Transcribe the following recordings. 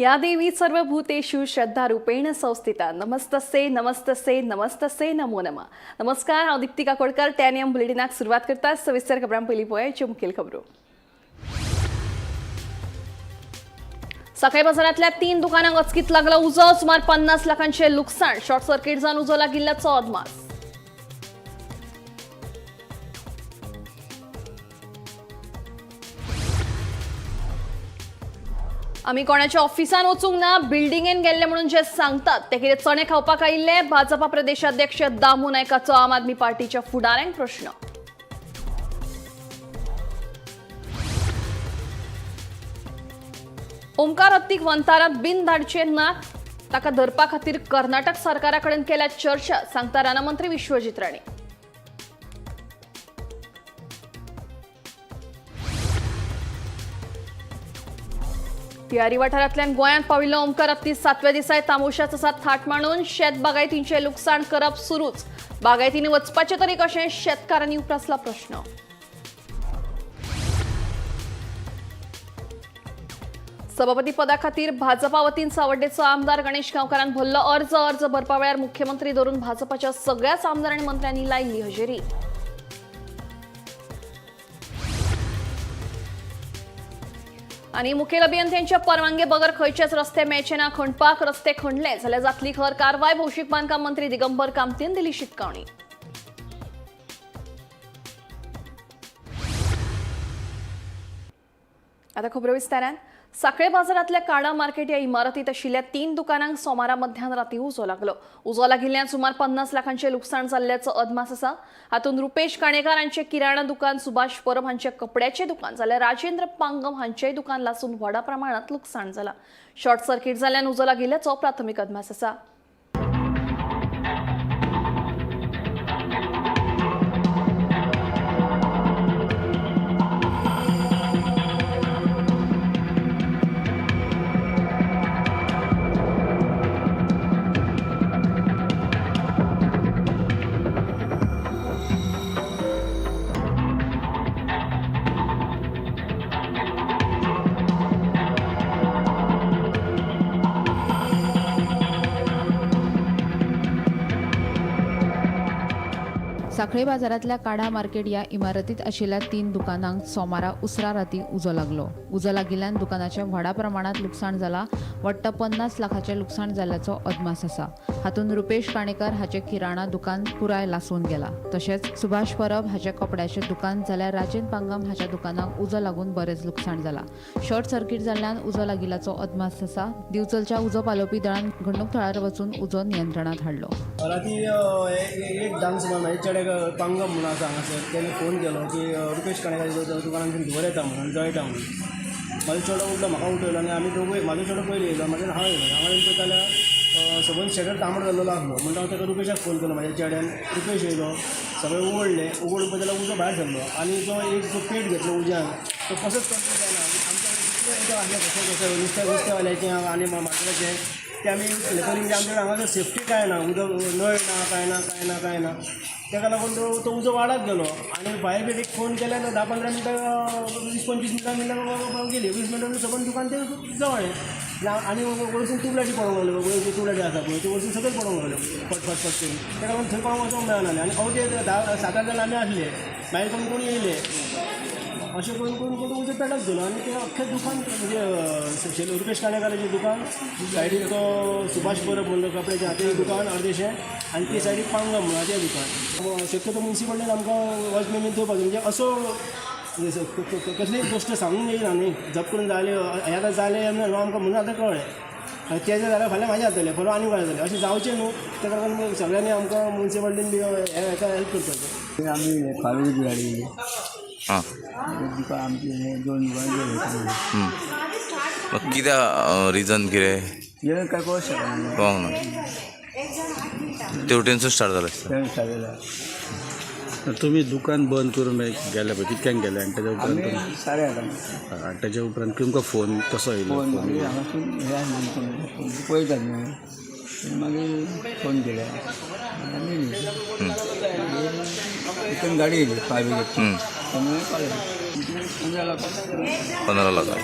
या देवी सर्वभूतेषु श्रद्धारूपेण संस्थिता नमस्तस्यै नमस्तस्यै नमस्तस्यै नमो नमः. नमस्कार, हांव दीप्ती काकोडकर. 10 एएम बुलेटिनाक सुरवात करता. सविस्तर खबरां पयलीं पळोवया मुखेल खबरो. सांखळे बाजारांतल्या तीन दुकानांक अचकीत लागला उजो. सुमार 50 लाखांचे लुकसाण. शॉर्ट सर्किट जावन उजो लागिल्ल्याचो अदमास. आमी कोणाच्या ऑफिसान वचूंक ना, बिल्डिंगेन गेल्ले म्हणून जे सांगतात ते कितें चणे खावपाक आयिल्ले? भाजपा प्रदेशाध्यक्ष दामू नायकाचो आम आदमी पार्टीच्या फुडाऱ्यांक प्रश्न. ओमकार हत्तीक वंतारात बिन धाडचे नात, ताका धरपा खातीर कर्नाटक सरकारा कडेन केल्या चर्चा, सांगता रानमंत्री विश्वजीत राणे. तियारी वाठारांतल्यान गोंयांत पाविल्लो ओमकार हत्ती सातव्या दिसाय तामोशाच आसा थाट मांडून. शेत बागायतींचें लुकसाण करप सुरूच. बागायतींनी वचपाचें तरी कशें, शेतकारांनी उप्रासला प्रश्न. सभापती पदा खातीर भाजपा वतीन सावड्डेचो आमदार गणेश गांवकारान भरलो अर्ज. अर्ज भरपा वेळार मुख्यमंत्री धरून भाजपाच्या सगळ्याच आमदार आनी मंत्र्यांनी लायिल्ली हजेरी. आणि मुखेल अभियंत्यांच्या परवानगे बगर खंयचेच रस्ते मेळचे ना खणपाक. रस्ते खणले जाल्यार जातली खर कारवाय, भौशीक बांदकाम मंत्री दिगंबर कामतीन दिली शिटकावणी. आता खबरो विस्तारान. सांखळे बाजारांतल्या काडा मार्केट ह्या इमारतीत आशिल्ल्या तीन दुकानांक सोमारा मध्यान राती उजो लागलो. उजो लागिल्ल्यान सुमार 50 लाखांचें लुकसाण जाल्ल्याचो अदमास आसा. हातूंत रुपेश काणेकार हांचें किराणा दुकान, सुभाष परब हांचें कपड्याचें दुकान जाल्यार राजेंद्र पांगम हांचेंय दुकान लासून व्हडा प्रमाणात लुकसाण जालां. शॉर्ट सर्किट जाल्ल्यान उजो लागिल्ल्याचो प्राथमीक अदमास आसा. सांखळे बाजारांतल्या काडा मार्केट ह्या इमारतीत आशिल्ल्या तीन दुकानांक सोमारा उसरा राती उजो लागलो. उजो लागिल्ल्यान दुकानाचें व्हडा प्रमाणात लुकसाण जाला. वट्ट 50 लाखाचें लुकसाण जाल्ल्याचो अदमास आसा. हातूंत रुपेश काणेकर हाचें किराणा दुकान पुराय लासून गेला. तशेंच सुभाष परब हाचें कपड्याचें दुकान जाल्यार राजेंद्र पांगम हाच्या दुकानाक उजो लागून बरेंच लुकसाण जाला. शॉर्ट सर्किट जाल्ल्यान उजो लागिल्ल्याचो अदमास आसा. दिवचलच्या उजो पालोवपी दळान घडणूक थळार वचून उजो नियंत्रणात हाडलो. राती एक धांक सुमार म्हाजे चेडे पांगम म्हणून आसा हांगासर, तेणे फोन केलो की रुपेश काणेकार दुकानांतून धुंवर येता म्हणून, जळटा म्हणून. म्हाजो चेडो उठलो, म्हाका उठयलो आनी आमी दोगूय, म्हाजो चेडो पयलीं येयलो, मागीर हांव येयलो. हांगा येवन पळयता जाल्यार सबंद शटर तांबडो जाल्लो आसलो. म्हणटा हांव ताका रुपेशाक फोन केलो. म्हाज्या चेड्यान, रुपेश येयलो. सगळें उगडलें. उगडून पळयता जाल्यार उजो भायर सरलो आनी जो एक जो पेट घेतलो उज्यान तो कसोच कंट्रोल जायना. आमच्या कडेन कितलें उदक आसलें, कशें कशें नुस्तें नुस्तेंवाल्याचें आनी मार्केटाचें तें आमी यूज केलें. तरी म्हणजे आमच्या कडेन हांगासर सेफ्टी कांय ना, उदक नळ ना, कांय ना, कांय ना, कांय ना. ताका लागून तो उजो वाडत गेलो आनी फायर ब्रिगेडीक फोन केल्यार 10-15 मिनटां, 20-25 मिनटां मिनटां गेली. 20 मिनटां सबंद दुकान तें जळ्ळें आनी वयरसून ट्युबलायटी पडोंक लागल्यो. वयर ट्युबलायटी आसा पळय, त्यो वयरसून सकयल पडोंक लागल्यो फट फट फट करून. ताका लागून थंय कोणाक वचोंक मेळनासलें आनी अवते 10, सात आठ जाणां आमी आसले. मागीर कोण कोण येयले. अशें करून करून करून उजो पेटत गेलो आनी तें अख्खें दुकान, म्हणजे रुपेश काणेकाराचें दुकान, सायडीक तो सुभाष परब म्हणलो कपड्याचें तें दुकान अर्देशें आनी ते सायडीक पांगम म्हणून तें दुकान. शक्यतो मुन्सिपालिटीन आमकां वॉचमॅन बीन थंय, म्हणजे असो कसलीय गोश्ट सांगूंक येयना न्ही, जप करून जालें हें आतां जालें आमकां म्हणून आतां कळ्ळें. तेजें जाल्यार फाल्यां म्हाजें जातलें, फाल्यां आनी कोणाचें जातलें, अशें जावचें न्हू. ताका लागून सगळ्यांनी आमकां मुन्सिपालिटीन बी हें हेका हेल्प करपाचें. आमी फारीक गाडी येयली. दुकान आमची हे दोन दुकान गेले. मग कित्याक, रिजन कितें? जें काय कळूंक शकना. कळोंक ना. तेवटेनसून स्टार्ट जालें आसता. तें स्टार्ट जालें. तुमी दुकान बंद करून मागीर गेले पळय, कितक्यांक गेले आनी तेज्या उपरांत आमी तुमी 8:30. आनी तेज्या उपरांत तुमकां फोन कसो येयलो? फोन फोन मागीर हांगासून हे आसलें कोण पळयतात न्हू, मागीर फोन केले आनी येयली. इतून गाडी येयली फायर ब्रिगेडची, तेन्ना कळ्ळें. 15 लाख. 15 लाखां.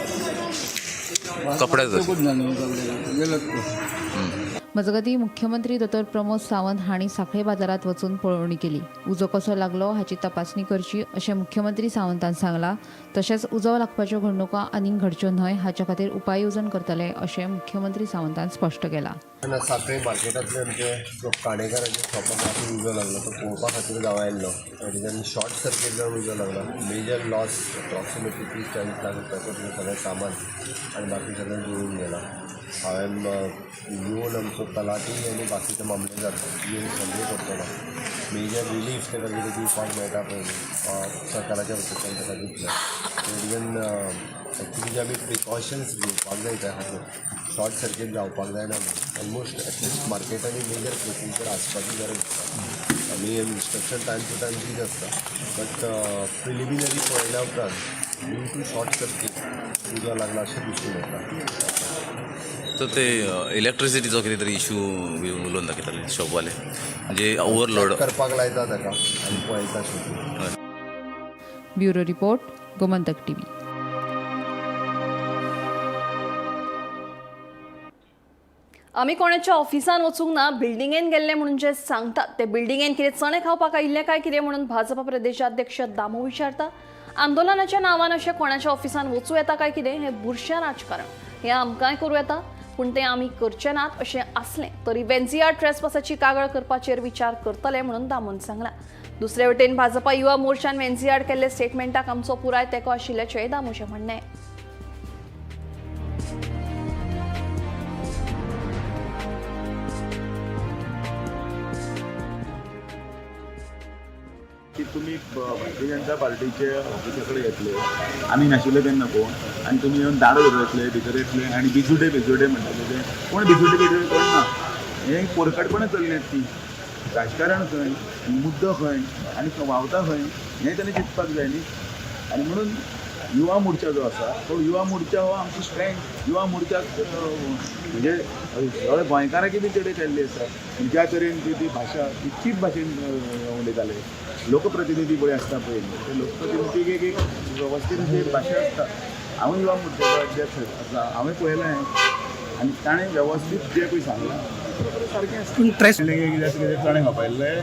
कपड्याचो. चकूच ना न्हू कपड्याक गेलो तो. मजगतीं, मुख्यमंत्री दोतोर प्रमोद सावंत हांणी सांखळे बाजारांत वचून पळोवणी केली. उजो कसो लागलो हाची तपासणी करची अशें मुख्यमंत्री सावंतान सांगलां. तशेंच उजो लागपाच्यो घडणुको आनीक घडच्यो न्हय हाचे खातीर उपाय येवजण करतले अशें मुख्यमंत्री सावंतान स्पश्ट केलां. तेन्ना सांखळे मार्केटांतले आमचे जो काणेकाराच्या शॉपाक राती उजो लागलो तो पळोवपा खातीर हांव आयल्लो. तेच्यान शॉर्ट सर्कीट जावन उजो लागला. मेजर लॉस अप्रॉक्सिमेटली 30-40 लाख रुपयाचो तुजें सगळें सामान आनी बाकी सगळें जळून गेलां. हांवें येवन आमचो तलाठी आनी बाकीचे मामलेदार येवन सर्वे करतलो. मेजर रिलीफ ताका कितें दिवपाक मेळटा पळय सरकाराच्या वतींतल्यान ताका दितले. तेज्यान एक्चुली जे आमी प्रिकॉशन्स घेवपाक जाय त्या खातीर शॉर्ट सर्कीट जावपाक जायना म्हणून ऑलमोस्ट एटलिस्ट मार्केटांनी मेजर प्रोसिजर आसपाची गरज आसा. आमी इन्स्ट्रक्शन टायम टू टायम दीत आसता, बट प्रिलिमिनरी पळयल्या उपरांत ड्यू टू शॉर्ट सर्कीट उजो लागला अशें दिसून येता. तर ते इलेक्ट्रिसिटीचो कितें तरी इशू बी उलोवन दाखयताले शॉपवाले, म्हणजे ओवरलोड. करपाक लायता ताका आनी पळयता शेवटी. Bureau report, Gomantak TV. आमी कोणाच्या ऑफिसान वचूंक ना, बिल्डिंगेन गेल्ले म्हणून जे सांगतात ते बिल्डिंगेन कितें चणे खावपाक आयिल्ले काय कितें म्हणून भाजपा प्रदेशाध्यक्ष दामू विचारता. आंदोलनाच्या नांवान अशें कोणाच्या ऑफिसान वचूं येता काय कितें हें बुरशें राजकारण. हें आमकांय करूं येता, पूण तें आमी करचे नात. अशें आसलें तरी वेन्झिया ट्रेसपासाची कागाळ करपाचेर विचार करतले म्हणून दामून सांगलां. दुसरे वटेन भाजपा युवा मोर्चान वेन्झी आड केल्ले स्टेटमेंटाक आमचो पुराय तेंको आशिल्ल्याचेंय दामूचें म्हणणें. की तुमी भारतीय जनता पार्टीचे ऑफिसा कडेन येतले, आमी नाशिल्ले तेन्ना कोण, आनी तुमी येवन दारो धरतले, भितर येतले आनी बिजुटे बिजुटे म्हणटाले. ते कोण बिजुटे बिजुटे कोण ना. हें पोरकटपणां चल्ल्यात ती. राजकारण खंय, मुद्दो खंय आनी व्हांवता खंय हें ताणें चिंतपाक जाय न्ही. आनी म्हणून युवा मोर्चा जो आसा तो युवा मोर्चा हो आमची स्ट्रेंथ. युवा मोर्चाक म्हणजे सगळे गोंयकारांकी बी चेडे केल्ली आसा. आनी ज्या तरेन ती ती भाशा ती चीप भाशेन उलयताले. लोकप्रतिनिधी पळय आसता पळय, ते लोकप्रतिनिधीक एक एक वेवस्थीत अशी एक भाशा आसता. हांव युवा मोर्चाचो अध्यक्ष आसा, हांवें पळयलें आनी ताणें वेवस्थीत जें पळय सांगलां तें सारकें आसता. कित्याक कितें चणे खावपा आयिल्ले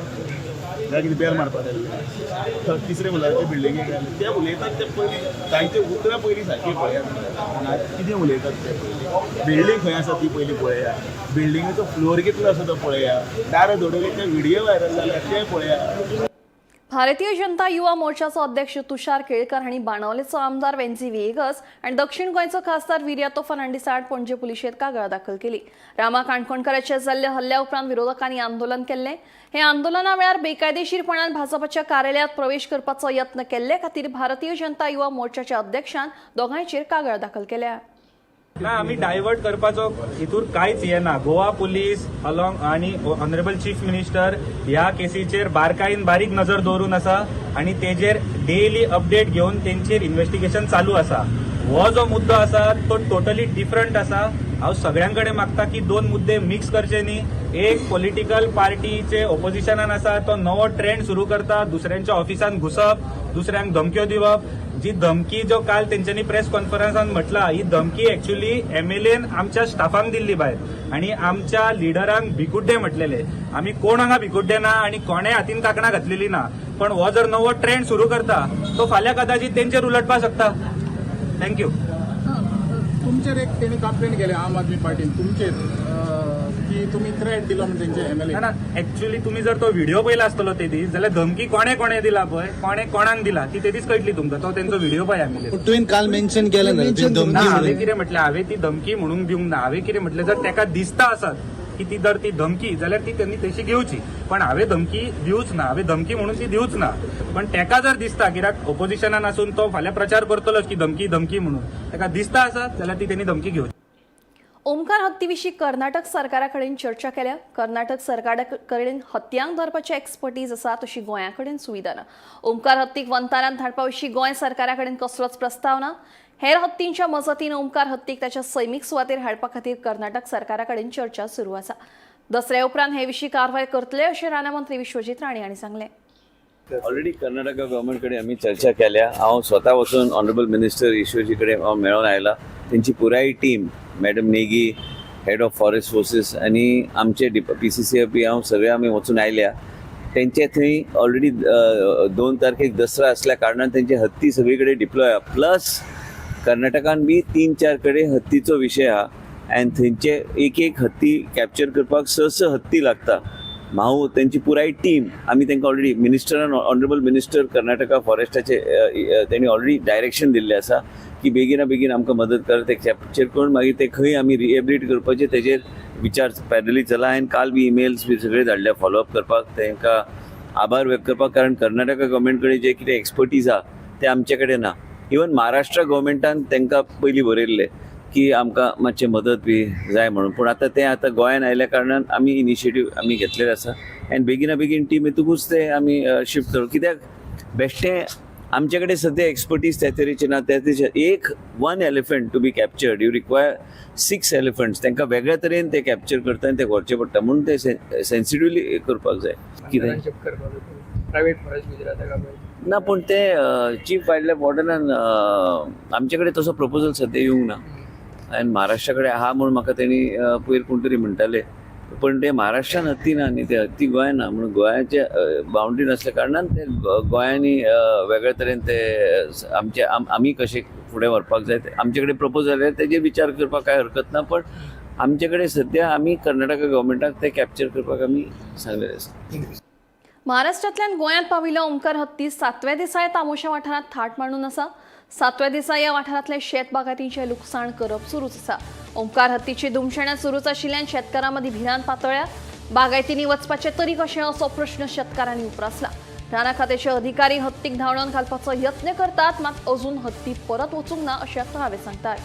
जाल्यार कितें बेल मारपाक आयिल्ले? तिसरे मुलाचे बिल्डिंगेक आयले. ते उलयतात ते पयलीं तांचे उतरां पयलीं सारकीं पळयात, कितें उलयतात ते पयलीं. बिल्डींग खंय आसा ती पयलीं पळया, बिल्डिंगेचो फ्लोर कितलो आसा तो पळया, दारां धडवली ते व्हिडियो व्हायरल जाल्या ते पळया. भारतीय जनता युवा मोर्चाचो अध्यक्ष तुषार केळकर हांणी बाणावलेचो आमदार वेन्झी व्हिएगस आनी दक्षिण गोंयचो खासदार विरियातो फर्नांडीस आड पणजे पुलिशेंत कागाळ दाखल केली. रामा काणकोणकाराचेर जाल्ल्या हल्ल्या उपरांत विरोधकांनी आंदोलन केल्लें. हे आंदोलना वेळार बेकायदेशीरपणान भाजपाच्या कार्यालयांत प्रवेश करपाचो यत्न केल्ले खातीर भारतीय जनता युवा मोर्चाच्या अध्यक्षान दोगांयचेर कागाळ दाखल केल्या. ना, आमी डायवर्ट करपाचो हितूर कांयच हे ना. गोवा पुलीस अलॉंग आनी ऑनरेबल चीफ मिनिस्टर ह्या केसीचेर बारकायेन बारीक नजर दवरून आसा आनी तेजेर डेली अपडेट घेवन तेंचेर इन्व्हेस्टिगेशन चालू आसा. हो जो मुद्दो आसा तो टोटली डिफरंट आसा. हांव सगळ्यां कडेन मागता की दोन मुद्दे मिक्स करचे न्ही. एक पॉलिटिकल पार्टीचे ओपोजिशनान आसा तो नवो ट्रेंड सुरू करता, दुसऱ्यांच्या ऑफिसान घुसप, दुसऱ्यांक धमक्यो दिवप. जी धमकी जो काल तेंच्यांनी प्रेस कॉन्फरन्सान म्हटला, ही धमकी एक्च्युली एमएलएन आमच्या स्टाफांक दिल्ली भायर आनी आमच्या लिडरांक भिकुड्डे म्हटलेले. आमी कोण हांगा भिकुड्डे ना आनी कोणे हातीन कांकणां घातलेली ना, पण हो जर नवो ट्रेंड सुरू करता तो फाल्यां कदाचित तेंचेर उलटपाक शकता. Thank you. तुमचेर एक तेणी कंप्लेंट केली आम आदमी पार्टीन तुमचेर की तुमी थ्रेट दिलो म्हण तेंचे एमएलए. ना, ऍक्च्युली तुम्ही जर तो व्हिडिओ पळयला आसतलो ते दीस जाल्यार धमकी कोणे कोणे दिला पळय, कोणे कोणाक दिला ती ते दीस कळटली तुमकां. तो तेंचो व्हिडिओ पळय आमी. तुवें काल मेन्शन केलें ना तुवें ना, धमकी हांवें म्हणून. कितें म्हटलें, हांवें ती धमकी म्हणूंक दिवंक ना. हांवें कितें म्हटलें, जर ताका दिसता आसत की ती जर ती धमकी जाल्यार ती त्यांनी तशी घेवची, पण हांवें धमकी दिवच ना. हांवें धमकी म्हणून ती दिवच ना. पण ताका जर दिसता, कित्याक ओपोजिशनान आसून तो फाल्यां प्रचार करतलोच की धमकी धमकी म्हणून, ताका दिसता आसत जाल्यार ती त्यांनी धमकी घेवची. ओमकार हत्तीविशीं कर्नाटक सरकारा कडेन चर्चा केल्या. कर्नाटक सरकारा कडेन हत्यांक धरपाची एक्सपर्टीज आसा, तशी गोंया कडेन सुविधा ना. ओमकार हत्तीक वंतारांत धाडपा विशीं गोंय सरकारा कडेन कसलोच प्रस्ताव ना. हेर हत्तींच्या मजतीन ओमकार हत्तीक ताच्या सैमीक सुवातेर हाडपा खातीर कर्नाटक सरकारा कडेन चर्चा सुरू आसा. दसऱ्या उपरांत हे विशीं कारवाय करतले अशें रानामंत्री विश्वजीत राणे हांणी सांगलें. ऑलरेडी कर्नाटका गव्हर्मेंट कडेन आमी चर्चा केल्या. हांव स्वता वचून ऑनरेबल मिनिस्टर ईश्वरजी कडेन हांव मेळोन आयला. तेंची पुराय team, madam Negi, head of forest forces आनी आमचे पीसीसीएफ बी हांव सगळे आमी वचून आयल्या. तेंचे थंय ऑलरेडी 2 तारखेक दसरा आसल्या कारणान तेंचे हत्ती सगळी कडेन डिप्लॉय आहा. प्लस कर्नाटकान बी 3-4 कडेन हत्तीचो विशय आहा आनी थंयचे एक एक हत्ती कॅप्चर करपाक 6-6 हत्ती लागता. माहू तेंची पुराय टीम आमी तांकां ऑलरेडी मिनिस्टरान, ऑनरेबल मिनिस्टर कर्नाटका फॉरेस्टाचे, तेणी ऑलरेडी डायरेक्शन दिल्लें आसा की बेगिना बेगीन आमकां मदत कर, ते कॅप्चर करून मागीर ते खंय आमी रिहेबिलिट करपाचे तेजेर विचार पॅरलली चला. आनी काल बी इमेल्स बी सगळे धाडले फॉलोअप करपाक, तांकां आभार व्यक्त करपाक, कारण कर्नाटका गव्हर्मेंट कडेन जे कितें एक्सपर्टीज आहा ते आमचे कडेन ना. इवन महाराष्ट्र गव्हर्मेंटान तांकां पयलीं बरयल्लें की आमकां मातशें मदत बी जाय म्हणून, पूण आतां तें आतां गोंयान आयल्या कारणान आमी इनिशिएटीव आमी घेतलेलें आसा आनी बेगिना बेगीन टीम येतकूच ते आमी शिफ्ट करू. कित्याक बेश्टें आमचे कडेन सद्या एक्सपर्टीज त्या तरेची ना. त्या तरेचे एक one elephant to be captured you require 6 elephants. तांकां वेगळ्या तरेन ते कॅप्चर करता आनी ते व्हरचे पडटा, म्हणून ते सेन्सिटिवली करपाक जाय. कितें ना, पूण ते चीफ वायल्ड लायफ वॉर्डनान आमचे कडेन तसो प्रपोजल सद्या येवंक ना आनी महाराष्ट्रा कडेन आहा म्हूण म्हाका तेणी पयर कोण तरी म्हणटाले, पण ते महाराष्ट्रान हत्ती ना न्ही, ते हत्ती गोंयान ना, म्हणून गोंयाचे बाउंड्री नासल्या कारणान ते गोंयांनी वेगळे तरेन ते आमचे आमी कशे फुडें व्हरपाक जाय ते आमचे कडेन प्रपोजल जाल्यार तेजेर विचार करपाक कांय हरकत ना, पण आमचे कडेन सद्या आमी कर्नाटका गव्हर्मेंटाक ते कॅप्चर करपाक आमी सांगलेलें आसा. महाराष्ट्रांतल्यान गोंयांत पाविल्लो ओंकार हत्ती 7व्या दिसाय तामोशा वाठारांत थाट मांडून आसा. 7व्या दिसा ह्या वाठारांतले शेत बागायतींचें लुकसाण करप सुरूच आसा. ओंकार हत्तीची धुमशेणां सुरूच आशिल्ल्यान शेतकारां मदीं भिरांत पातळ्या. बागायतींनी वचपाचें तरी कशें असो प्रश्न शेतकारांनी उप्रासला. राना खात्याचे अधिकारी हत्तीक धांवडावन घालपाचो यत्न करतात, मात अजून हत्ती परत वचूंक ना अशें थळावे सांगतात.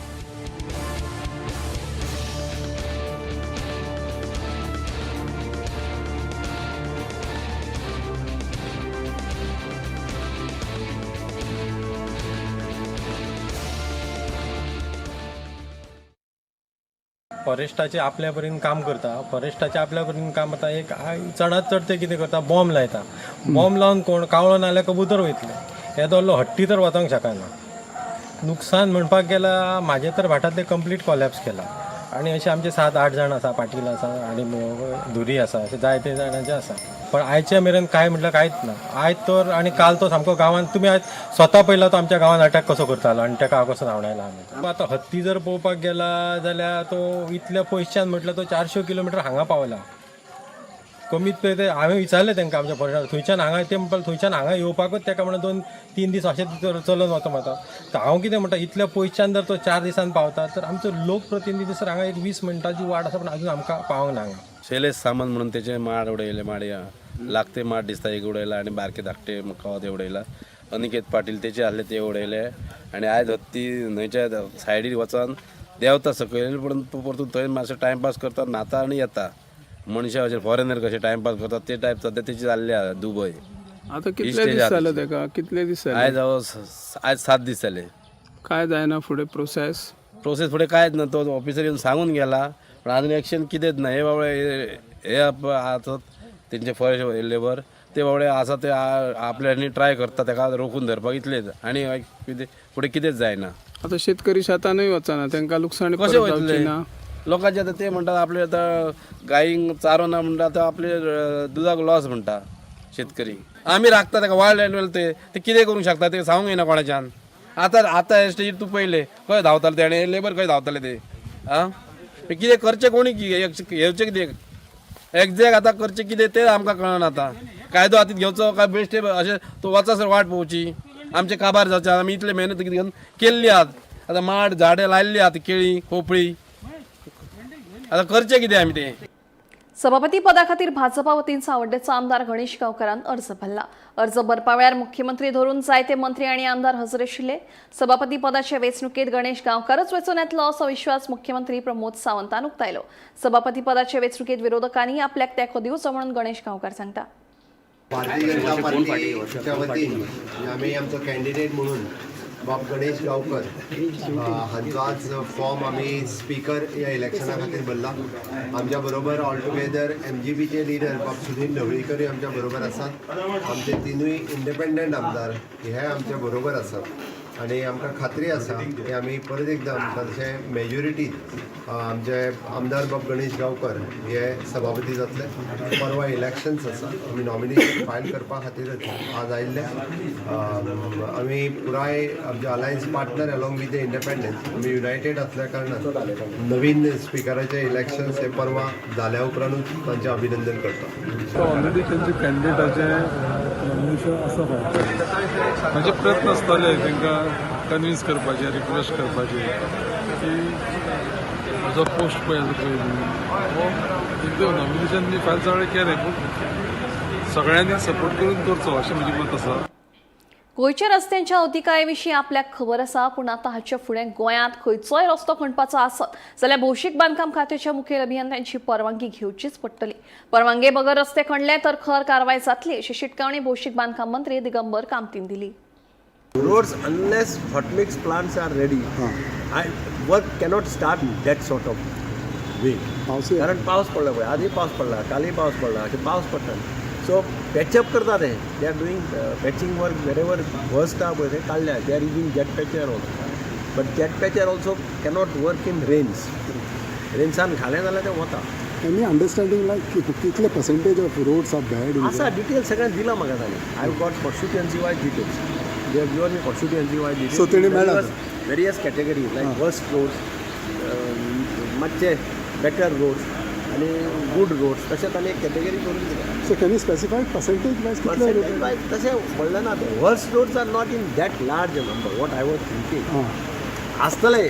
फॉरेस्टाचे आपल्या परीन काम करता. फॉरेस्टाचे आपल्या परीन काम आतां एक चडांत चड ते कितें करता, बॉम्ब लायता. बॉम्ब लावन कोण कावळो नाल्यार कबूतर वयतले, हे दवरलो हट्टी तर वचोंक शकना. नुकसान म्हणपाक गेल्यार म्हाजें तर भाटांतलें कंप्लीट कॉलॅप्स केलां आनी अशे आमचे 7-8 जाण आसा, पाटील आसा आनी धुरी आसा, अशे जायते जाणांचे आसा. पण आयच्या मेरेन कांय म्हटल्यार कांयच ना. आयज तर आनी काल तो सामको गांवांत, तुमी आयज स्वता पयला तो आमच्या गांवांत अटॅक कसो करतालो आनी ताका हांव कसो धांवडायला आमी. आतां हत्ती जर पळोवपाक गेला जाल्यार तो इतल्या पयसच्यान म्हटल्यार तो 400 किलोमिटर हांगा पावला. कमीत कमी ते हांवें विचारलें तांकां आमच्या फॉरेस्टार, थंयच्यान हांगा ते म्हणपाक थंयच्यान हांगा येवपाकूच ताका म्हणून 2-3 दीस अशें चलून वचो म्हणटा. तर हांव कितें म्हणटा, इतल्या पयसच्यान जर तो 4 दिसान पावता तर आमचो लोकप्रतिनिधी सर हांगा एक 20 मिनटांची वाट आसा, पण अजून आमकां पावंक ना हांगा. शैलेश सामंत म्हणून त्याचे माड उडयले, माडया लागते माड दिसता एक उडयला आणि बारके धाकटे कवा ते उडयला. अनिकेत पाटील तेचे आहले ते उडयले आणि आयज हत्ती न्हंयच्या सायडीर वचोन देंवता सकयल, पूण परतून थंय मातसो टायमपास करता, न्हाता आनी येता. मनशां अशे फॉरेनर कशे टायमपास करतात ते टायप सद्या तेची जाल्ले आहा दुबय. आता कितले दीस जाले तेका, कितले दीस जाले? आयज हांव आयज 7 दीस जाले. काय जायना फुडें प्रोसेस? प्रोसेस फुडें कांयच ना. तो ऑफिसर येवन सांगून गेला पण अजून एक्शन कितेंच ना. हे बाबडे हे आसात तेंचे फॉरेस्ट लेबर, ते बाबडे आसा ते आपल्यांनी ट्राय करता तेका रोखून धरपाक इतलेच, आनी कितें फुडें कितेंच जायना. आता शेतकरी शेतानूय वचना, तेंका लुकसाण कशें वयतले लोकांचे? आतां ते म्हणटात आपले आतां गायींक चारो ना म्हणटा, आतां आपले दुदाक लॉस म्हणटा शेतकरी. आमी राखता तेका वायल्ड एनिमल, ते ते कितें करूंक शकता ते सांगूंक येना कोणाच्यान. आतां आतां हे स्टेजीर तूं पयले खंय धांवताले ते आनी लेबर खंय धांवताले ते, आं कितें करचें कोणी घेवचें कितें एग्जॅक्ट आतां करचें कितें तें आमकां कळना. आतां कायदो हातींत घेवचो काय बेश्टे अशें तो वचासर वाट पळोवची? आमचें काबार जावचें. आमी इतले मेहनत घेवन केल्ली आहात, आतां माड झाडां लायल्ली आहात, केळी खोपळी, आतां करचें कितें आमी तें? सभापती पदाखातीर भाजपा वतीन सावड्डेचो आमदार गणेश गांवकारान अर्ज भरला. अर्ज भरपा वेळार मुख्यमंत्री धरून जायते मंत्री आनी आमदार हजर आशिल्ले. सभापती पदाचे वेंचणुकेत गणेश गांवकारच वेंचून येतलो असो विश्वास मुख्यमंत्री प्रमोद सावंतान उक्तायलो. सभापती पदाचे वेंचणुकेत विरोधकांनी आपल्याक तेंको दिवचो म्हणून गणेश गांवकार सांगता. भारतीय जनता पार्टीच्या वतीन आमी आमचो कॅन्डिडेट म्हणून बाब गणेश गांवकर हांचो आज फॉर्म आमी स्पीकर ह्या इलेक्शना खातीर भरला. आमच्या बरोबर ऑल टुगेदर एमजीपीचे लिडर बाब सुधीर ढवळीकरूय आमच्या बरोबर आसात. आमचे तिनूय इंडिपेंडंट आमदार हे आमच्या बरोबर आसात आनी आमकां खात्री आसा की आमी परत एकदां तांचे मेजॉरिटीन आमचे आमदार बाब गणेश गांवकर हे सभापती जातले. परवा इलेक्शन्स आसा. आमी नॉमिनेशन फायल करपा खातीरच आज आयिल्ले. आमी पुराय आमचे alliance partner along with the independent आमी युनायटेड आसल्या कारणान नवीन स्पिकराचे इलेक्शन्स हे परवा जाल्या उपरांतूच तांचें अभिनंदन करता. ऑलरेडी तांचे कॅन्डिडेटाचें नॉमिनेशन आसा फायल. म्हजे प्रयत्न आसताले तांकां कन्विन्स करपाचे, रिक्वेस्ट करपाचे की म्हजो पोस्ट पळय आसा पळय हो एकदम नॉमिनेशन मी फायल सगळें केलें, पूण सगळ्यांनी सपोर्ट करून करचो अशें म्हजें मत आसा. गोंयच्या रस्त्यांच्या अवतिकाये विशीं आपल्याक खबर आसा, पूण आतां हाचे फुडें गोंयांत खंयचोय रस्तो खणपाचो आसत जाल्यार भौशीक बांदकाम खात्याच्या मुखेल अभियंत्यांची परवानगी घेवचीच पडटली. परवानगे बगर रस्ते खणले तर खर कारवाय जातली अशी शिटकावणी भौशीक बांदकाम मंत्री दिगंबर कामतीन दिली. Roads, unless hot mix plants are ready, I work cannot start that sort of way. कारण पावस पडला पळय, आजूय पावस पडला, कालूय पावस पडला, अशें पावस पडटा. सो पॅचअप करता ते. They are doing patching work. Wherever worst आहा पळय ते काडल्या. They are using jet patcher also, but jet patcher also cannot work in rains. रेन्सान घालें जाल्यार तें वता. एनी अंडरस्टँडींग लायक कितले percentage of roads are bad? आसा, डिटेल्स सगळें दिलां म्हाका तांणी. I got constituency wise details. They have given me constituency wise details. So तेणी मेळ्ळा? Various category like worst roads, मातशे बेटर रोड्स आनी गूड रोड्स, तशें तांणी एक कॅटेगरी करून दिल्या. So can you specify percentage wise कितले? पर्सेंटेज वायज तशें म्हणलें ना तें. Worst roads are not in that large number what I was thinking. आसतले,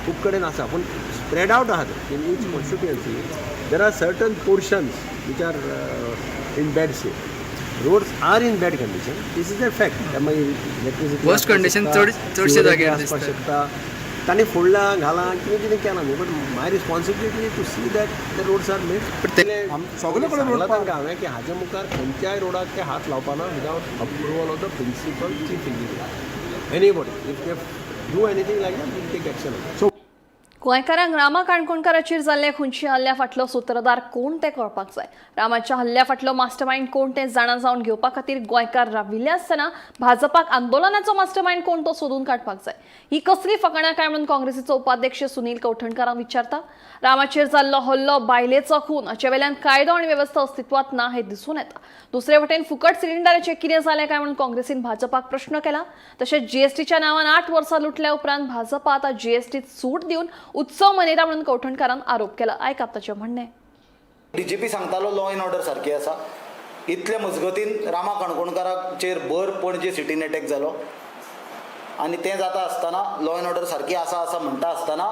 खूब कडेन आसा, पूण स्प्रेड आवट आहा ते. In each constituency there are certain portions which are in bad shape. Roads are in bad condition, this is a fact. मागीर electricity Worst condition चडशे जाग्यार आसपाक दिसता. शकता. तांणी फोडलां घालां, कितें कितें केलां न्हू, but my responsibility to see that the roads are made. सगळे कडेन रोड सांगलां तांकां हांवें की हाजे मुखार खंयच्याय रोडाक ते हात लावपाना without approval of the principal chief engineer. Anybody, if they do anything like that, we'll take action. So गोंयकारांक रामा काणकोणकाराचेर जाल्ल्या खुनशी हल्ल्या फाटलो सुत्रधार कोण तें कळपाक जाय. रामाच्या हल्ल्या फाटलो मास्टरमायंड कोण तें जाणा जावन घेवपा खातीर गोंयकार राविल्ले आसतना भाजपाक आंदोलनाचो मास्टरमायंड कोण तो सोदून काडपाक जाय. ही कसली फकाणां काय म्हणून काँग्रेसीचो उपाध्यक्ष सुनील कवठणकारांक विचारता. रामाचेर जाल्लो हल्लो, बायलेचो खून हाचे वेल्यान कायदो आनी वेवस्था अस्तित्वात ना हें दिसून येता. दुसरे वटेन फुकट सिलिंडराचें कितें जालें काय म्हणून काँग्रेसीन भाजपाक प्रश्न केला. तशेंच जीएसटीच्या नांवान 8 वर्सां लुटल्या उपरांत भाजपा आतां जीएसटीत सूट दिवन उत्सव मनयता म्हणून कवठणकारान आरोप केला. आयकात ताचें म्हणणें. डीजीपी सांगतालो लॉ एंड ऑर्डर सारकी आसा. इतले मजगतीन रामा काणकोणकाराचेर भर पणजे सिटीन एटॅक जालो आनी तें जाता आसतना लॉ एंड ऑर्डर सारकी आसा आसा म्हणटा आसतना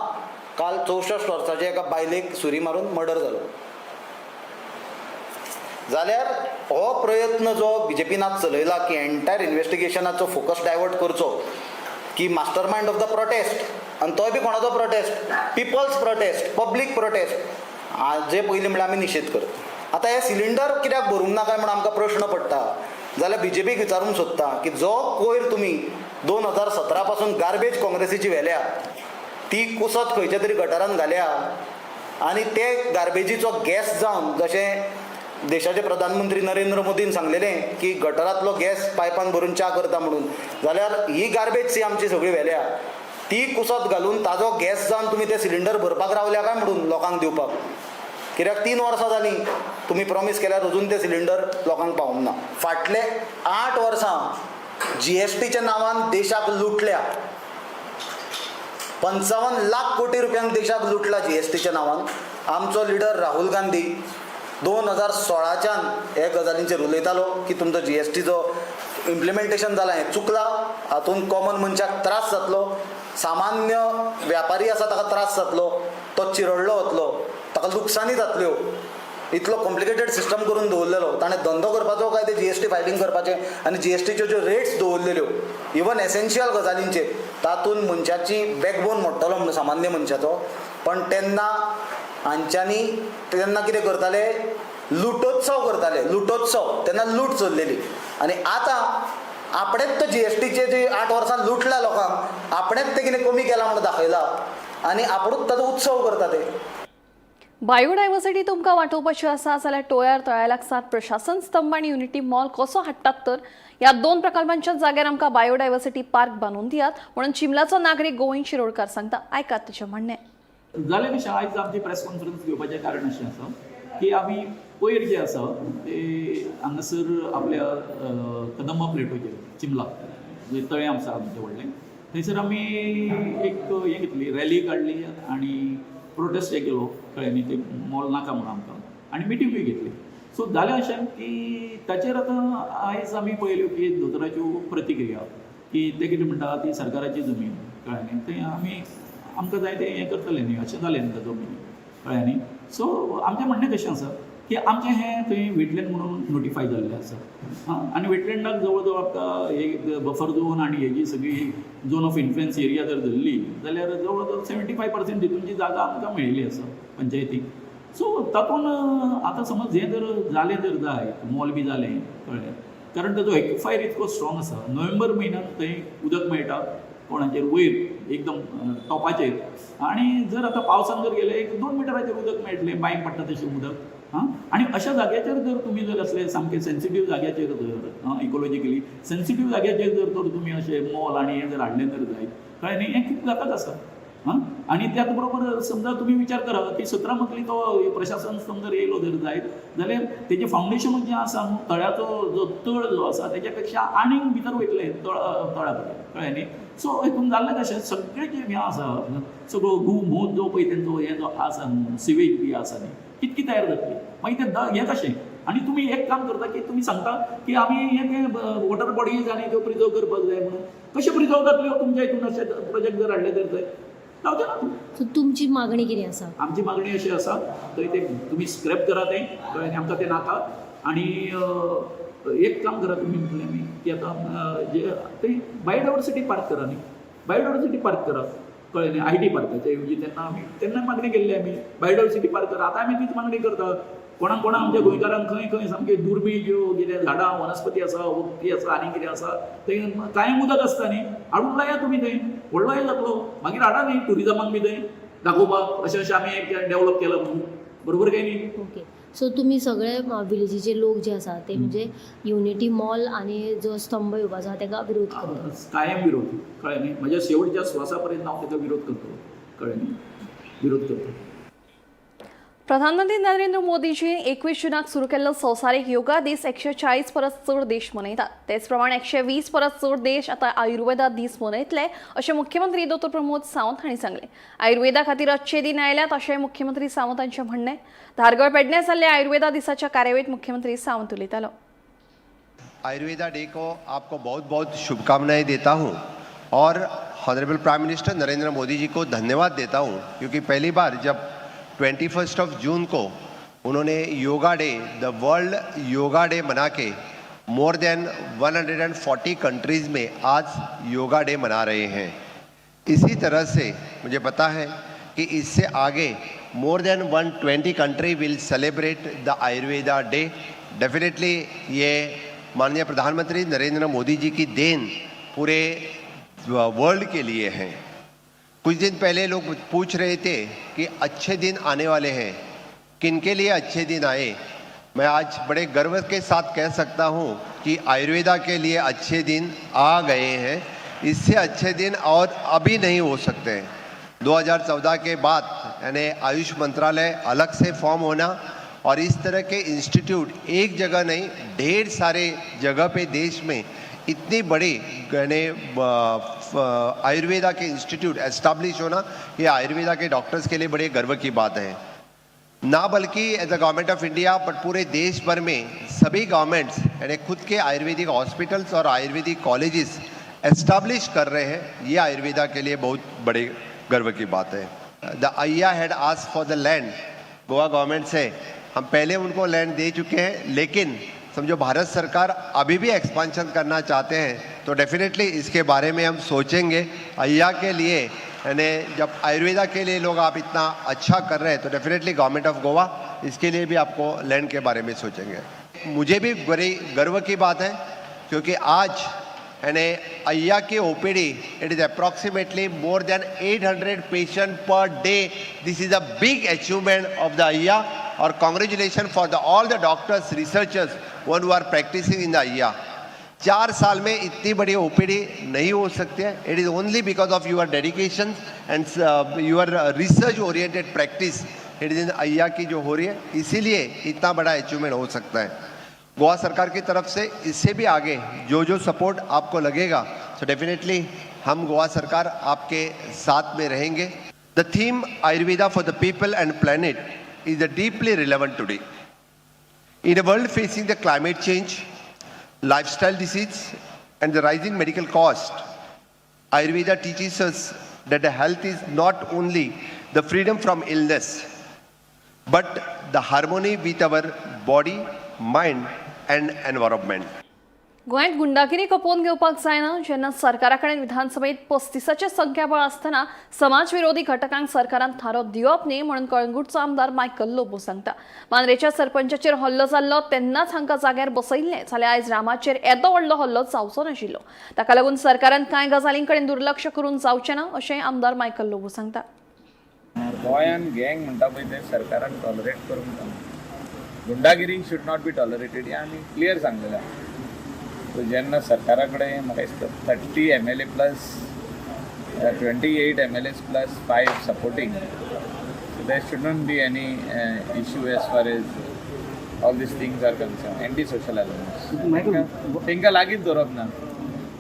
काल 64 वर्साच्या एका बायलेक सुरी मारून मर्डर जालो. जाल्यार हो प्रयत्न जो बीजेपीन आज चलयला की एंटायर इन्वेस्टिगेशनाचो फोकस डायवर्ट करचो की मास्टरमायंड ऑफ the protest, आनी तोय बी कोणाचो protest, people's protest, public protest, हाजे पयलीं म्हणल्यार आमी निशेध करता. आतां हे सिलिंडर कित्याक भरूंक ना काय म्हूण आमकां प्रश्न पडटा जाल्यार बीजेपीक विचारूंक सोदता की जो कोयर तुमी 2017 पासून गार्बेज काँग्रेसीची व्हेल्या, ती कुसत खंयच्या तरी गटारान घाल्या आनी ते गार्बेजीचो गॅस जावन, जशें देशाचे प्रधानमंत्री नरेंद्र मोदीन सांगलेलें की गटरांतलो गॅस पायपान भरून च्या करता म्हणून, जाल्यार ही गार्बेज सी आमची सगळी व्हेल्या ती कुसत घालून ताजो गॅस जावन तुमी ते सिलिंडर भरपाक रावल्या काय म्हणून लोकांक दिवपाक. कित्याक 3 वर्सां जालीं तुमी प्रॉमीस केल्यार, अजून ते सिलिंडर लोकांक पावूंक ना. फाटले 8 वर्सां जीएसटीच्या नांवान देशाक लुटल्या. 55 लाख कोटी रुपयांक देशाक लुटला जीएसटीच्या नांवान. आमचो लिडर राहुल गांधी 2016च्यान हे गजालींचेर उलयतालो की तुमचो जीएसटीचो इम्प्लिमेंटेशन जालां हें चुकलां, हातूंत कॉमन मनशाक त्रास जातलो, सामान्य व्यापारी आसा ताका त्रास जातलो, तो चिरडलो वतलो, ताका लुकसानी जातल्यो. इतलो कॉम्प्लिकेटेड सिस्टम करून दवरलेलो ताणें, धंदो करपाचो काय ते जीएसटी फायलींग करपाचें आनी जीएसटीच्यो ज्यो रेट्स दवरलेल्यो इवन एसेन्शियल गजालींचेर, तातूंत मनशाची बॅकबोन मोडटलो म्हणून सामान्य मनशाचो. पण तेन्ना हांच्यांनी तेन्ना कितें करताले? लुटोत्सव करताले, लुटोत्सव. तेन्ना लूट चल्लेली आनी आतां आपणेच तो जीएसटीचे जे 8 वर्सां लुटला लोकांक, आपणेच ते कितें कमी केला म्हणून दाखयला आनी आपणूच ताचो उत्सव करता ते. बायोडायव्हर्सिटी तुमकां वाटोवपाची आसा जाल्यार टोयार तळ्या लागसार प्रशासन स्तंभ आनी युनिटी मॉल कसो हाडटात तर ह्या 2 प्रकल्पांच्या जाग्यार आमकां बायोडायव्हर्सिटी पार्क बांदून दियात म्हणून चिमलाचो नागरीक गोविंद शिरोडकार सांगता. आयकात ताचें म्हणणें. जालें कशें, आयज आमची प्रेस कॉन्फरन्स घेवपाचें कारण अशें आसा की आमी पयर जें आसा ते हांगासर आपल्या कदंबा प्लेटोचेर चिमला जे तळें आसा आमचें व्हडलें, थंयसर आमी एक हें घेतली, रॅली काडली आनी प्रोटेस्ट हे केलो, कळ्ळें न्ही, ते मॉल नाका म्हणून आमकां, आनी मिटिंगूय घेतली. सो जालें अशें की ताचेर आतां आयज आमी पळयल्यो की दोतोराच्यो प्रतिक्रिया की ते कितें म्हणटा ती सरकाराची जमीन, कळ्ळें न्ही, थंय आमी आमकां जाय तें हें करतलें न्ही, अशें जालें न्ही ताचो मिनींग, कळ्ळें न्ही. सो आमचें म्हणणें कशें आसा की आमचें हें थंय वेटलँड म्हणून नोटिफाय जाल्लें आसा, आं, आनी वेटलँडाक जवळ जवळ आमकां एक बफर झोन आनी हेजी सगळी झोन ऑफ इन्फ्लुएन्स एरिया जर धरली जाल्यार जवळ जवळ 75% हितूनची जागा आमकां मेळिल्ली आसा पंचायतीक. सो तातूंत आतां समज हें जर जालें जर जायत, मॉल बी जालें, कळ्ळें, कारण ताजो एक्विफायर इतको स्ट्रॉंग आसा, नोव्हेंबर म्हयन्यान थंय उदक मेळटा कोणाचेर वयर एकदम टॉपाचेर, आनी जर आतां पावसान जर गेले एक 2 मिटराचेर उदक मेळटलें, बांयक पडटा तशें उदक, आं, आनी अशा जाग्याचेर जर तुमी जर असले सामके सेन्सिटीव जाग्याचेर जर इकोलॉजिकली सेन्सिटीव जाग्याचेर जर तर तुमी अशें मॉल आनी हें जर हाडलें जर जायत, कळ्ळें न्ही, हें खूब घातक आसा. आं, आनी त्याच बरोबर समजा तुमी विचार करा की 17 मजली तो प्रशासन जर येयलो जर जायत जाल्यार तेजें फावंडेशन जें आसा न्हू, तळ्याचो जो तळ जो आसा तेज्या पेक्षा आनीक भितर वयतले तळा कडेन, कळ्ळें न्ही. सो हितून जाल्लें कशें, सगळें जें हें आसा सगळो गू मूत जो पळय तेंचो हें जो आसा न्हू, सिवेज बी आसा न्ही, कितकी तयार जातली मागीर तें हें कशें. आनी तुमी एक काम करता की तुमी सांगता की आमी हें तें वॉटर बॉडीज आनी त्यो प्रिजर्व करपाक जाय म्हणून, कशें प्रिजर्व जातल्यो तुमच्या हितून अशें प्रोजेक्ट जर हाडले तर थंय जावचें ना. सो तुमची मागणी कितें आसा? आमची मागणी अशी आसा थंय ते तुमी स्क्रॅप करा तें, कळ्ळें, आमकां तें नाका. आनी एक काम करा तुमी, म्हटलें आमी की आतां जे थंय बायोडायवर्सिटी पार्क करा न्ही, बायोडायवर्सिटी पार्क करा, कळ्ळें न्ही, IT पार्काच्या ऐवजी तेन्ना आमी तेन्ना मागणी केल्ली आमी बायोडायवर्सिटी पार्क करा. आतां आमी तीच मागणी करता. कोणाक कोणाक आमच्या गोंयकारांक खंय खंय सामकी दुर्बीण ज्यो कितें झाडां वनस्पती आसा, वखदी आसा, आनी कितें आसा, थंय कांय उदक आसता न्ही, हाडून लाया तुमी थंय, व्हडलो हे जातलो, मागीर हाडा न्ही ट्युरिजमाक बी थंय दाखोवपाक, अशें अशें आमी एक डेवलप केलां म्हणून, बरोबर काय न्ही. ओके, सो तुमी सगळे विलेजीचे लोक जे आसा ते म्हणजे युनिटी मॉल आनी जो स्तंभ येवपाचो आसा ताका विरोध करता, कायम विरोध, कळ्ळें न्ही, म्हज्या शेवटच्या श्वासा पर्यंत हांव ताका विरोध करतलो, कळ्ळें न्ही, विरोध करतलो. प्रधानमंत्री नरेंद्र मोदीजी 21 जूनाक सुरू केल्लो संवसारीक योगा दीस 140 परस चड देश मनयतात. तेच प्रमाण 120 परस चड देश आतां आयुर्वेदा दीस मनयतले अशें मुख्यमंत्री डॉ प्रमोद सावंत हांणी सांगलें. आयुर्वेदा खातीर अच्छे दिन आयल्यात अशें मुख्यमंत्री सावंत हांचें म्हणणें. धारगळ पेडणे जाल्ल्या आयुर्वेदा दिसाच्या कार्यावळींत मुख्यमंत्री सावंत उलयतालो. आयुर्वेदा डे को आपको बहुत बहुत शुभकामनाएं देता हूं और honourable prime minister Narendra Modi ji को धन्यवाद देता हूं, क्योंकि पहली बार जब 21 जून को उन्होंने yoga day, the world yoga day मना के मोर देन 140 कंट्रीज़ में आज योगा डे मना रहे हैं। इसी तरह से मुझे पता है कि इससे आगे more than 120 country will celebrate the Ayurveda day. Definitely ये माननीय प्रधानमंत्री नरेंद्र मोदी जी की then पूरे वर्ल्ड के लिए है। कुछ दिन पहले लोग पूछ रहे थे कि अच्छे दिन आने वाले हैं, किनके लिए अच्छे दिन आए। मैं आज बड़े गर्व के साथ कह सकता हूँ कि आयुर्वेदा के लिए अच्छे दिन आ गए हैं। इससे अच्छे दिन और अभी नहीं हो सकते हैं। 2014 के बाद यानी आयुष मंत्रालय अलग से फॉर्म होना और इस तरह के इंस्टीट्यूट एक जगह नहीं, ढेर सारे जगह पे देश में इतनी बड़ी यानी आयुर्वेदा के इंस्टीट्यूट एस्टैब्लिश होना, ये आयुर्वेदा के डॉक्टर्स के लिए बड़े गर्व की बात है। ना बल्कि as a government of India but पूरे देश भर में सभी गवर्नमेंट्स यानी खुद के आयुर्वेदिक हॉस्पिटल्स और आयुर्वेदिक कॉलेजेस एस्टैब्लिश कर रहे हैं। ये आयुर्वेदा के लिए बहुत बड़े गर्व की बात है। The Ayya had ask for the land, Goa government से हम पहले उनको लैंड दे चुके हैं, लेकिन समझो भारत सरकार अभी भी एक्सपांशन करना चाहते हैं तो डेफिनेटली इसके बारे में हम सोचेंगे। अय्या के लिए यानी जब आयुर्वेदा के लिए लोग आप इतना अच्छा कर रहे हैं तो डेफिनेटली गवर्नमेंट ऑफ गोवा इसके लिए भी आपको लैंड के बारे में सोचेंगे। मुझे भी बड़ी गर्व की बात है क्योंकि आज And Aiyya की OPD, it is approximately more than 800 patient per day. This is a big achievement of the Aiyya. Aur congratulation for the all the doctors, researchers, one who are practicing in the Aiyya. 4 साल में इतनी बड़ी OPD नहीं हो सकती है. It is only because of your dedication and your research oriented practice it is in Aiyya की जो हो रही है, इसीलिए इतना बड़ा अचीवमेंट हो सकता है. गोवा सरकार की तरफ से इससे भी आगे जो जो सपोर्ट आपको लगेगा, सो डेफिनेटली हम गोवा सरकार आपके साथ में रहेंगे. The theme Ayurveda for the people and planet is a deeply relevant today. In a world facing the climate change, lifestyle disease and the rising medical cost, Ayurveda teaches us that the health is not only the freedom from illness, but the harmony with our body, mind and environment. गोंयांत गुंडागिरी खपोवन घेवपाक जायना. जेन्ना सरकारा कडेन विधानसभेत 35 संख्याबळ आसतना समाज विरोधी घटकांक सरकारान थारो दिवप न्ही म्हणून कळंगूटचो आमदार मायकल लोबो सांगता. मांद्रेच्या सरपंचाचेर हल्लो जाल्लो तेन्नाच हांकां जाग्यार बसयिल्लें जाल्यार आयज रामाचेर येदो व्हडलो हल्लो जावचो नाशिल्लो. ताका लागून सरकारान कांय गजालीं कडेन दुर्लक्ष करून जावचें ना अशें आमदार मायकल लोबो सांगता. गोंयान गँग म्हणटा पळय ते सरकारान टॉलरेट करूंक ना. गुंडागिरी should not be tolerated हें आमी क्लियर सांगलेलें आहा. सो जेन्ना सरकारा कडेन म्हाका दिसता 30 MLA plus 28 MLAs plus 5 supporting, so there should not be any issue as far as all these things are concern. Anti social elements तांकां लागींच दवरप ना,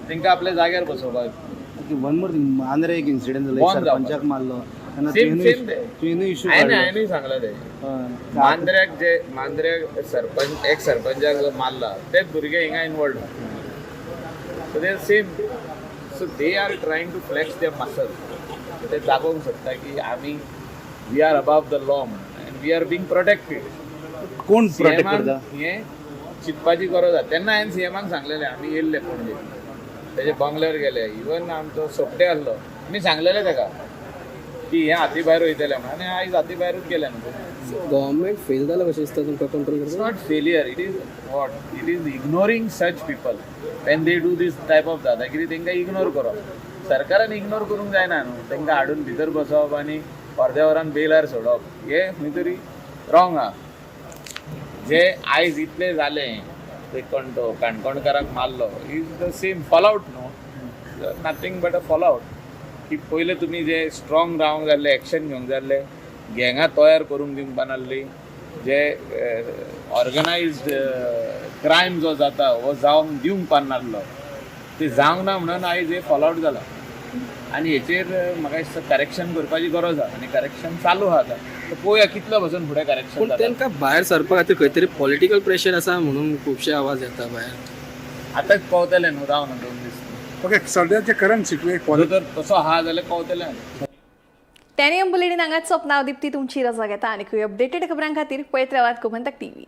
तांकां आपल्या जाग्यार बसोवपाक. वन मोर थिंग, मांद्रे एक इन्सिडंट जालो, सरपंचाक मारलो. सेम सेम ते हांवें सांगला ते मांद्र्याक, जे मांद्र्याक सरपंच एक सरपंचाक जो मारला ते भुरगे हिंगा इनवॉल्ड. सो ते same. So they are trying to flex their muscle. ते दाखोवंक सोदता की आमी we are above the law म्हणून and we are being protected. कोण प्रोटेक्ट करता हें चिंतपाची गरज आसा. तेन्ना हांवें सीएमाक सांगलेलें, आमी येयल्ले पणजे तेजे बंगल्यार गेले, इवन आमचो सोपटे आसलो, आमी सांगलेलें ताका की हें हाती भायर वयतलें म्हणून, आनी आयज हाती भायरूच गेलें न्हू. गव्हर्मेंट फेल जाला कशें दिसता तुमकां control It's not failure, it is what? It is ignoring such people. When they do this type of दादागिरी तांकां इग्नोर करप. सरकारान इग्नोर करूंक जायना न्हू, तांकां हाडून भितर बसोवप आनी अर्द्या वरान बेलार सोडप हें खंय तरी रॉंग आहा. जे आयज इतलें जालें ते कोण तो काणकोणकाराक मारलो is the same fall out न्हू, nothing but a fall out. की पयले तुमी जे स्ट्रॉंग रावंक जाल्ले, एक्शन घेवंक जाल्ले, गँगां तयार करूंक दिवंक नासली, जे ऑर्गनायज्ड क्रायम जो जाता हो जावंक दिवंक पारनासलो, ते जावंक ना म्हणून आयज हे फॉल आवट जाला. आनी हेचेर म्हाका दिसता करेक्शन करपाची गरज आहा आनी करेक्शन चालू आहा आतां. सो पळोवया कितलो पासून फुडें करेक्शन पूण जाता. तांकां भायर सरपा खातीर खंय तरी पॉलिटिकल प्रेशर आसा म्हणून खुबशे आवाज येता भायर. आतांच पावतले न्हू, राव न्हू 2 दीस. ओके, सद्याचे करंट सिच्युएशन जर तसो आहा जाल्यार पावतले. तेनियम बुलेटिन हांगाच सोंपना. दीप्ती तुमची रजा घेता. आनी अपडेटेड खबरां खातीर पळयत रावात गोमंतक टीव्ही.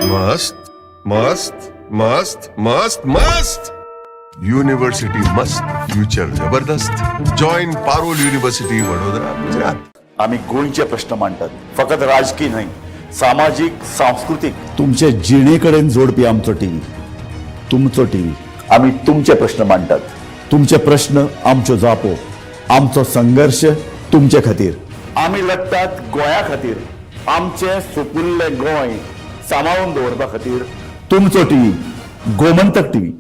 मस्त मस्त मस्त मस्त मस्त युनिव्हर्सिटी मस्त, फ्युचर जबरदस्त. Join Parul university, Vadodara, Gujarat. आमी गोंयचे प्रश्न मांडटात, फकत राजकीय न्हय, सामाजीक, सांस्कृतीक, तुमचे जिणे कडेन जोडपी आमचो टीव्ही, तुमचो टीव्ही. आमी तुमचे प्रश्न मांडटात, तुमचे प्रश्न आमच्यो जापो, आमचो संघर्श तुमचे खातीर. आमी लढटात गोंया खातीर, आमचें सुपुल्लें गोंय सांबाळून दवरपा खातीर. तुमचो टीव्ही, गोमंतक टीव्ही.